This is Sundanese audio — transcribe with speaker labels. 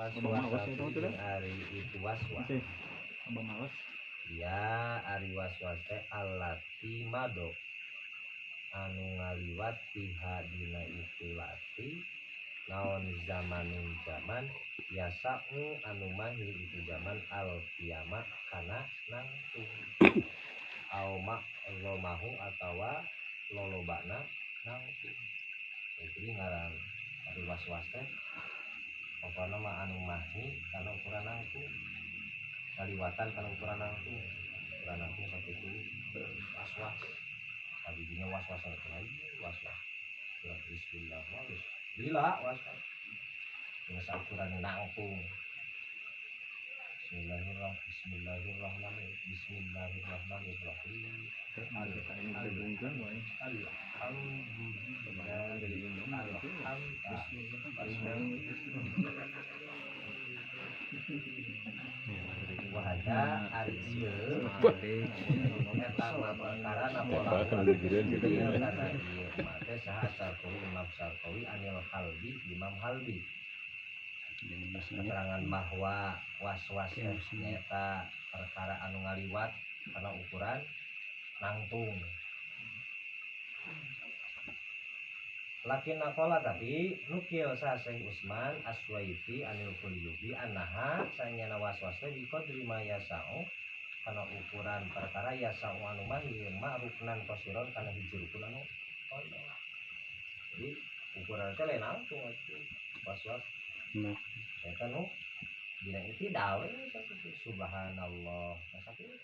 Speaker 1: Waswas jeung ari itu waswas. Ya ari waswas teh allati mado anu ngaliwat fiha dina itu lati naon zamanun zaman yasa'u anu mahi itu zaman al qiyamah kana nangtung au ma'zomahu atawa lolobana nangtung. Jadi ngaran ari waswas teh pokona mah anu mahi kana ukuran nangtung, kaliwatan kana ukuran nangtung, ukuran nangtung sakitu waswas. Kabijinya waswas lagi waswas. Kurang bismillah geus lila waswas. Geus ukuran nangtung. Bismillahirrahmanirrahim. Bismillahirrahmanirrahim. Wahada ari ieu eta mah perkara pola kana ieu mah teh saha Sarkowi Imam Sarkowi anil Halbi Imam Halbi. Keterangan bahwa was-was nyaeta perkara anu ngaliwat kana ukuran nangtung. Lakin nakola tapi nukil sa Syekh Usman Aswaifi anil Qulyubi annaha sanyana waswas teh biqadri ma yasa'u kana ukuran perkara yasa'u anu mah ieu mah ruknan qasiron kana hiji rukun anu kono. Jadi ukuran teh lain nangtung atuh waswas.
Speaker 2: Nah.
Speaker 1: Eta nu dina itidal we sakitu subhanallah sakitu.